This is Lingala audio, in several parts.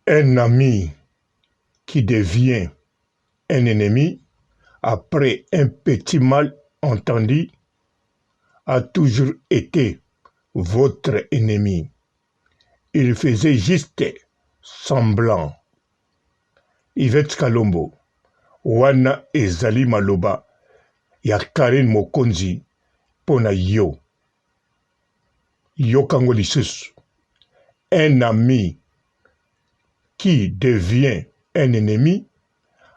Un ami qui devient un ennemi après un petit mal entendu a toujours été votre ennemi. Il faisait juste semblant. Yvette Kalombo, wana ezali maloba ya Carine Mokonzi mpo na yo. Yoka ngo lisusu. Un ami qui devient un ennemi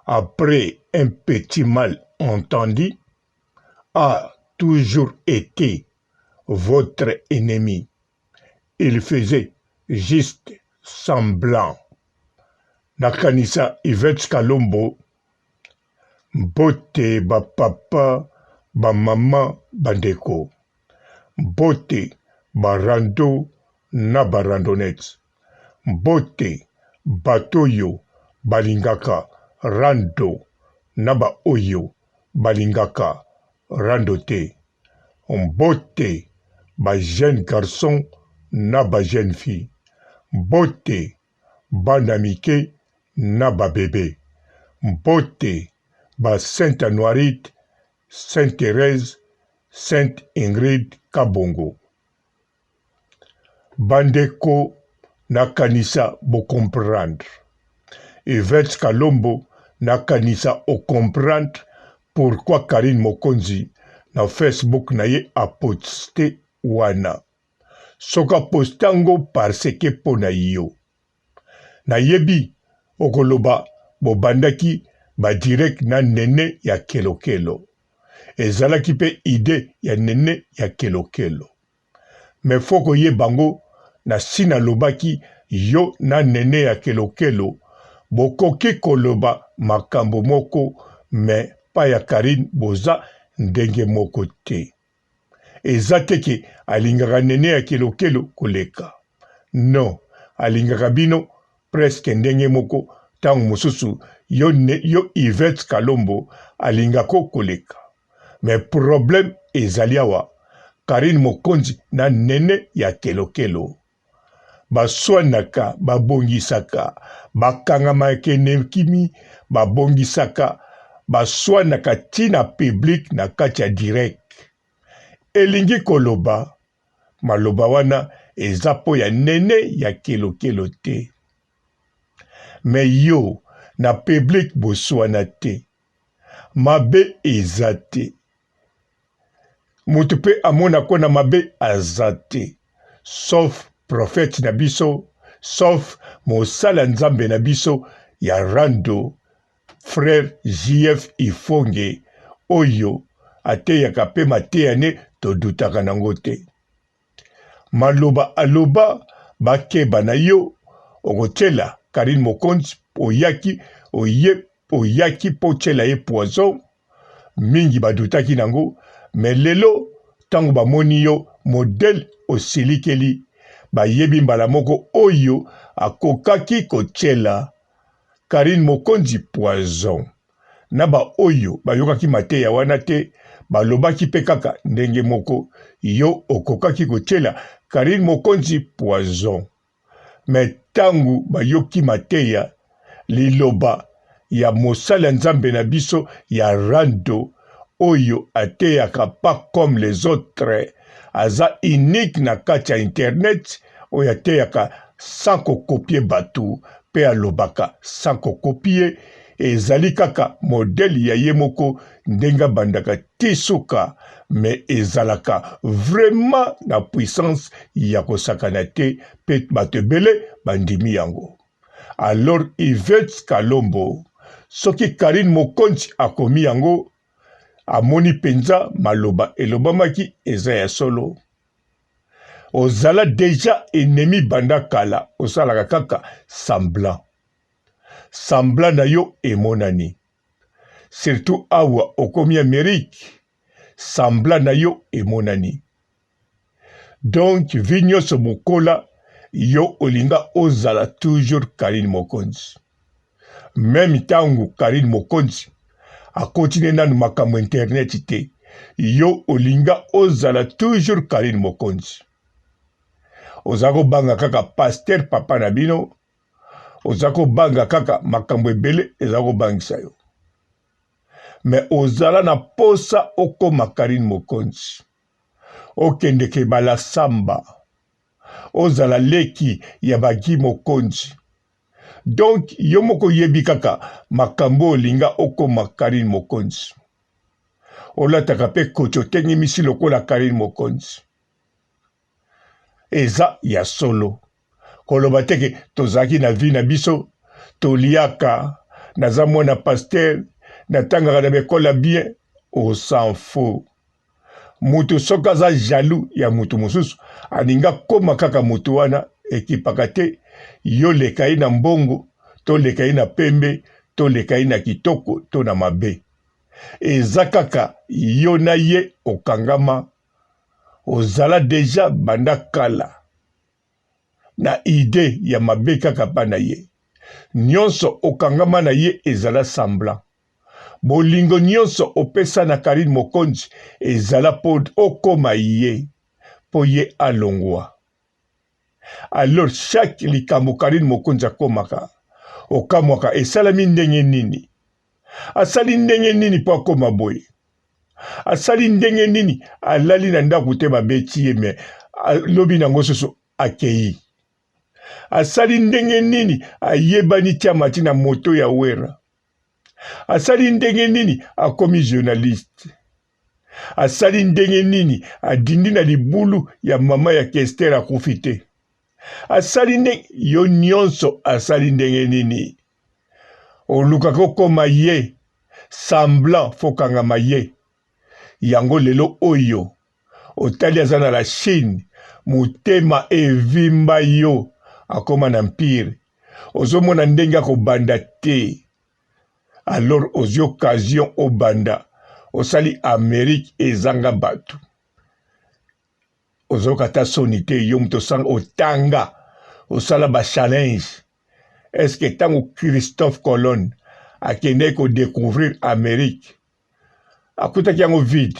après un petit mal entendu a toujours été votre ennemi. Il faisait juste semblant. Nakanisa Yvette Kalombo, mbote ba papa, ba mama, bandeko. Mbote ba rando na ba randonnettes. Mbote bato oyo balingaka rando na ba oyo balingaka rando te. Mbote ba jeunes garçons na ba jeunes filles. Mbote bana mike na ba bebe. Mbote ba Sainte Anuarite, Sainte Therèse, Sainte Ingrid Kabongo. Bandeko nakanisa bo comprendre. Yvette Kalombo nakanisa o comprendre pourquoi Carine Mokonzi na Facebook na ye a poste wana. Soki a poste yango parce que mpo na yo. Nayebi okoloba bobandaki ba direct na Nene ya Kelokelo. Ezalaki mpe idee ya Nene ya Kelokelo. Mais faut koyeba ngo na si nalobaki yo na Nene ya Kelokelo bokoki koloba makambo moko mais pa ya Carine boza ndenge moko te. Eza te ke alingaka Nene ya Kelokelo koleka. Non, alingaka bino presque ndenge moko tango mosusu yo, yo Yvette Kalombo alingako koleka. Mais problème ezali awa Carine Mokonzi na Nene ya Kelokelo baswanaka, babongisaka, bakangamaka enekimi, babongisaka, baswanaka ti na public na kati ya direct. Elingi koloba maloba wana eza po ya Nene ya Kelokelo te. Mais yo na public boswana te. Mabe eza te. Moto pe amonako na mabe aza te. Sauf prophète na biso, sauf mosali ya Nzambe na biso ya rando frère JF Ifonge oyo ateyaka pe mateya ne todutaka nango te. Maloba aloba bakeba na yo okotiela Carine Mokonzi oyaki oye oyaki po otiela ye poison mingi badutaki nango mais lelo tango bamoni yo modèle osilikeli bayebi mbala moko oyo akokaki kotiela Carine Mokonzi poison na ba oyo bayokaki mateya wana te balobaki pe kaka ndenge moko yo okokaki kotiela Carine Mokonzi poison mais tangu bayoki mateya liloba ya mosali ya Nzambe na biso ya rando oyo ateyaka pas comme les autres aza unique na kati ya internet oyo ateyaka sans ko copier batu pe alobaka sans ko copier ezali kaka modèle ya ye moko ndenge abandaka ti suka mais ezalaka vraiment na puissance ya kosakana te pe bato ebele bandimi yango. Alors Yvette Kalombo soki Carine Mokonzi akomi yango amoni penza maloba elobamaki eza ya solo. Ozala dejà ennemi banda kala osalaka kaka semblant. Semblant na yo emonani. Surtout awa okomi Amerique semblant na yo emonani. Donc vie nioso bokola yo olinga ozala toujours Carine Mokonzi. Meme tangu Carine Mokonzi akoti ne nanu makambo internet te yo olinga ozala toujours Carine Mokonzi. Oza kobanga kaka pasteur papa na bino. Oza kobanga kaka makambo ebele eza kobangisa yo. Mais ozala na posa okoma Carine Mokonzi. Okendeke bala samba. Ozala leki ya ba Guy Mokonzi. Donc yo moko oyebi kaka makambo olinga okoma Carine Mokonzi. Olataka pe koti otengemisi lokola Carine Mokonzi. Eza ya solo. Koloba te ke tozalaki na vie na biso toliaka naza mwana pasteur natangaka na ba ecole ya bien on s'en fout. Mutu soki aza jaloux ya mutu mosusu alingi akoma kaka mutu wana ekipaka te yo leka ye na mbongo to leka ye na pembe to leka ye na kitoko to na mabe eza kaka yo na ye okangama ozala deja banda kala na idee ya mabe kaka pa na ye nionso okangama na ye ezala semblant bolingo nionso opesa na Carine Mokonzi ezala po okoma ye po ye alongua alors chaque likambo Carine Mokonzi akomaka okamwaka esalami ndenge nini asali ndenge nini po akoma boye asali ndenge nini alali na ndako te babeti ye me lobi nango susu akei asali ndenge nini ayebani ti amati na moto ya wera asali ndenge nini akomi journaliste asali ndenge nini adindi na libulu ya mama ya kester akufi te asali ndenge yo nyonso asali ndenge nini olukaka okoma ye semblant fokangama ye yango lelo oyo otali aza na la Chine motema evimba yo akoma na empire ozomona ndenge akobanda te alors ozwi occasion obanda osali Amerique ezanga bato ozoyoka ata soni te yo moto otanga osala ba challenge est ce que ntango Christophe Colon akendaki kodecouvrir Amerique akutaki yango vide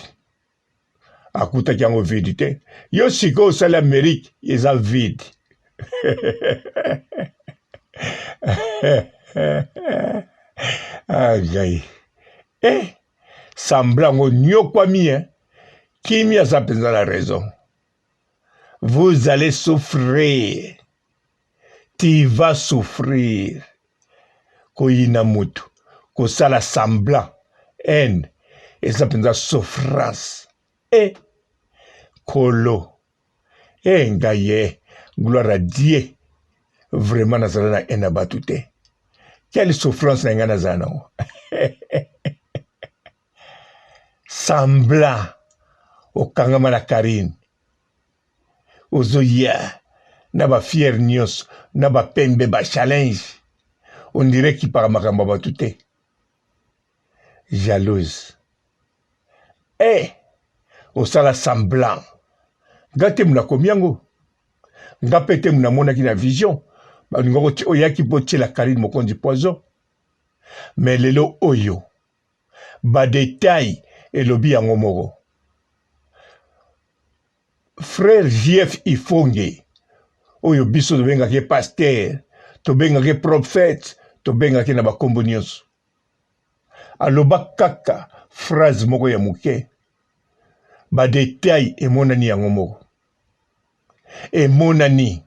akutaki yango vide te yo sikoyo osali Amerique eza vide agai eh semblant yango nyokwami eh kimi aza mpenza na raison vous allez souffrir tu vas souffrir koyina motu kosala semblant haine eza mpenza souffrance e kolo e ngai ye gloire à Dieu vraiment nazala na haine ya bato te quelle souffrance na ngai nazala nango semblant okangama na Carine ozoya na ba fiere nyonso na ba pembe ba challenge on dirait kipaka makambo ya bato te jalouse eh osala semblant nga te nakomi yango nga mpe te namonaki na vision balingako oyaki mpo otiela Carine Mokonzi poison mais lelo oyo ba detail elobi yango moko frère JF Ifonge oyo biso tobengaki ye pasteur tobengaki ye prophète tobengaki na bakombo nyonso aloba kaka phrase moko ya moke ba detail emonani yango moko emonani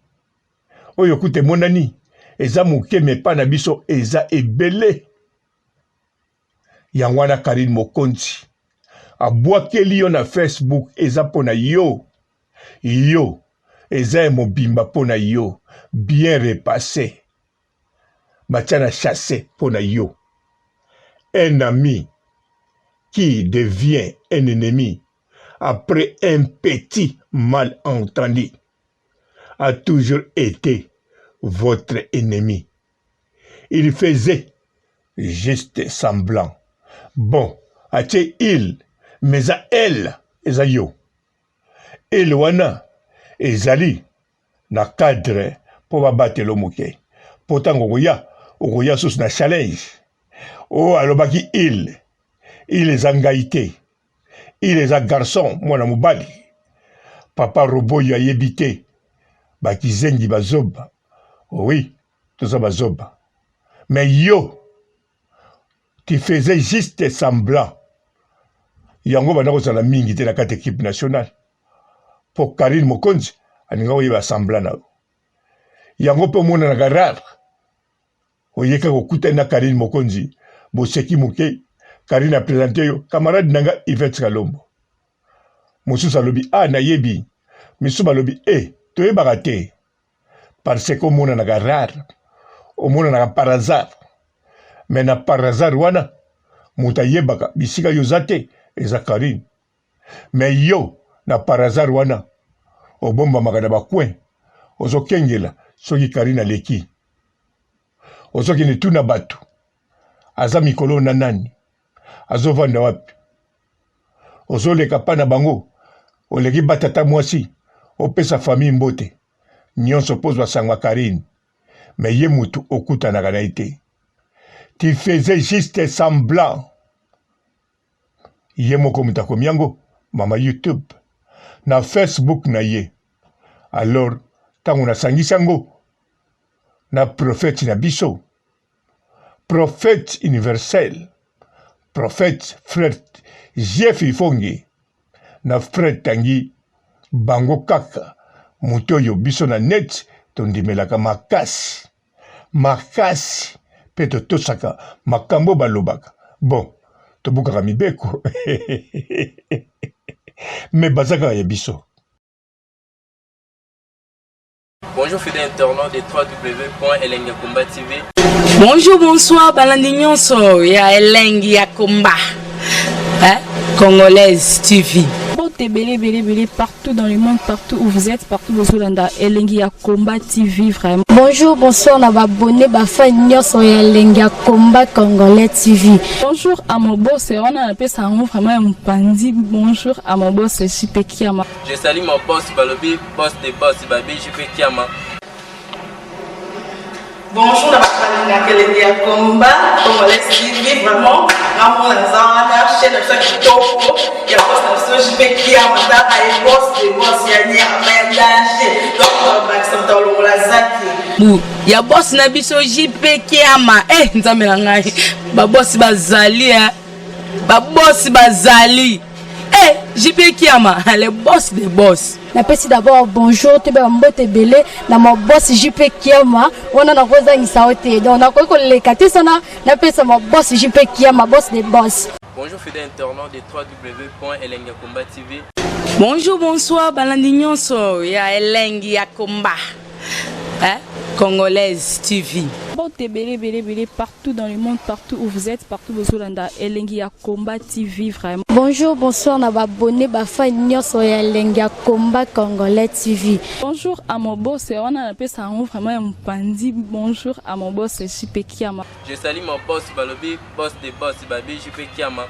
oyo kuta emonani eza moke me epai na biso eza ebele Yango wana Carine Mokonzi abwakeli yo na Facebook eza pona yo yo eza ya mobimba pona yo bien repasse batia na chasse pona yo un ami qui devient un ennemi après un petit malentendu a toujours été votre ennemi il faisait juste semblant bon atie il mais eza elle eza yo il wana ezali na cadre mpo babatelo moke mpo ntango okoya okoya susu na challenge oyo oh, alobaki il il eza ngai te il eza garçon mwana mobali papa roboyo ayebi te bakizengi bazoba oui. toza bazoba mais yo tu faisais juste semblant yango banda kozala mingi te na kati equipe nationale mpo Karine Mokonzi alinga koyeba semblant na yo yango mpe omonanaka rare oye kaka okutani na Karine Mokonzi boseki moke Karine a presente yo camarade na nga Yvette Kalombo mosusu alobi ah nayebi misusu balobi e eh, toyebaka te parce que omonanaka rare omonanaka par hasard mais na par hasard wana moto ayebaka bisika yo oza te eza Karine mais yo na par hasard wana obombamaka na bacoin ozokengela soki Karine aleki ozokende tuna bato aza mikolo na nani azovanda wapi ozoleka pa na bango oleki batata mwasi opesa famille mbote nyonso mpo ozwa sango ya Karine mais ye mutu okutanaka na ye te tu faisais juste semblant ye moko moto akomi yango mama youtube na facebook na ye alors ntango nasangisi yango na prophète na biso prophète universel prophète frère Jeff Ifonge na frère Tangi bango kaka moto oyo biso na net tondimelaka makasi makasi mpe totosaka makambo balobaka bon tobukaka mibeko me baza kaka ya biso. Bonjour fidèles internautes de www.elengiyakomba TV. Bonjour, bonsoir, balandi nyonso ya Elengi ya Komba. Hein? Congolaise TV. Mbote ebele ebele ebele partout dans le monde, partout où vous êtes, partout bozolanda Elengi ya Combat TV vraiment. Bonjour, bonsoir na ba abonné ba fan nyonso ya Elengi ya Combat Congolais TV. Bonjour à mon boss, wana napesa yango vraiment ya mopanzi. Bonjour à mon boss JP Kiama. Je salue mon boss balobi boss de boss babi JP Kiama. Bonjour na bato balingaka elengi ya combat congolais TV vraiment ngamona naza wana chaîne na biso ya kitoko ya boss na biso JP Kiama tala ye boss de boss ya nyama ya danger donc bakisa moto alongola zaki bu ya boss na biso JP Kiama eh nzambe na ngai ba boss bazali eh ba boss bazali eh JP Kiama le boss de boss. Napesi d'abord bonjour toyeba mbote ebele na ma boss JP Kiama wana nakozangisa yo te donc nakoki koleka te sana napesa ma boss JP Kiama boss de boss. Bonjour fidèles internautes de www.elengiyakomba TV. Bonjour, bonsoir, balandi nyonso ya Elengi ya Komba. Hein? Congolaise TV. Mbote ebele ebele ebele partout dans le monde, partout où vous êtes, partout bozolanda Elengi ya Combat TV vraiment. Bonjour, bonsoir na ba abonné ba fan nyonso ya Elengi ya Combat Congolais TV. Bonjour à mon boss, wana napesa yango vraiment ya mopanzi. Bonjour à mon boss JP Kiama. Je salue mon boss balobi boss de boss babi JP Kiama.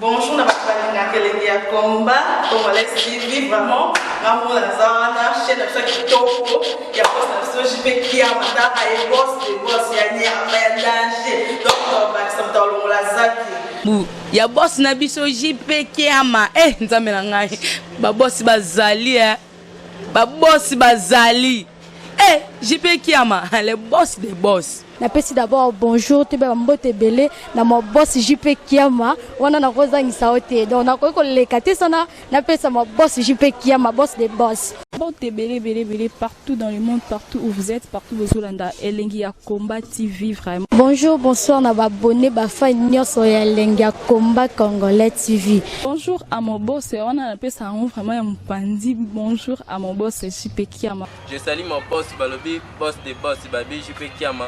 Bonjour na bato balingaka elengi ya combat congolais TV vraiment ngamona naza wana chaîne na biso ya kitoko ya boss na biso JP Kiama tala ye boss de boss ya nyama ya danger donc bakisa moto alongola zaki bu ya boss na biso JP Kiama eh nzambe na ngai ba boss bazali eh ba boss bazali eh JP Kiama le boss de boss. Napesi d'abord bonjour toyeba mbote ebele na ma boss JP Kiama wana nakozangisa yo te donc nakoki koleka te sana napesa ma boss JP Kiama boss de boss. Mbote ebele ebele ebele partout dans le monde, partout où vous êtes, partout bozolanda Elengi ya Combat TV vraiment. Bonjour, bonsoir na ba abonné ba fan nyonso ya Elengi ya Combat Congolais TV. Bonjour à mon boss, wana napesa yango vraiment ya mopanzi. Bonjour à mon boss JP Kiama. Je salue mon boss balobi boss de boss babi JP Kiama.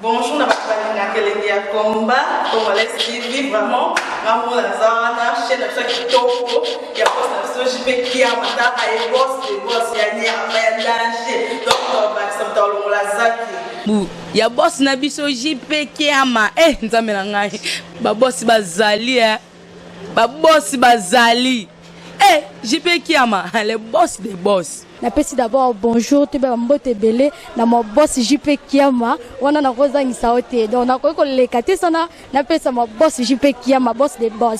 Bonjour na bato balingaka elengi ya combat congolais TV vraiment ngamona naza wana chaîne na biso ya kitoko ya boss na biso JP Kiama tala ye boss de boss ya nyama ya danger donc bakisa moto alongola zaki bu ya boss na biso JP Kiama eh nzambe na ngai ba boss bazali eh ba boss bazali eh JP Kiama le boss de boss. Napesi d'abord bonjour toyeba mbote ebele na ma boss JP Kiama wana nakozangisa yo te donc nakoki koleka te sana napesa ma boss JP Kiama boss de boss.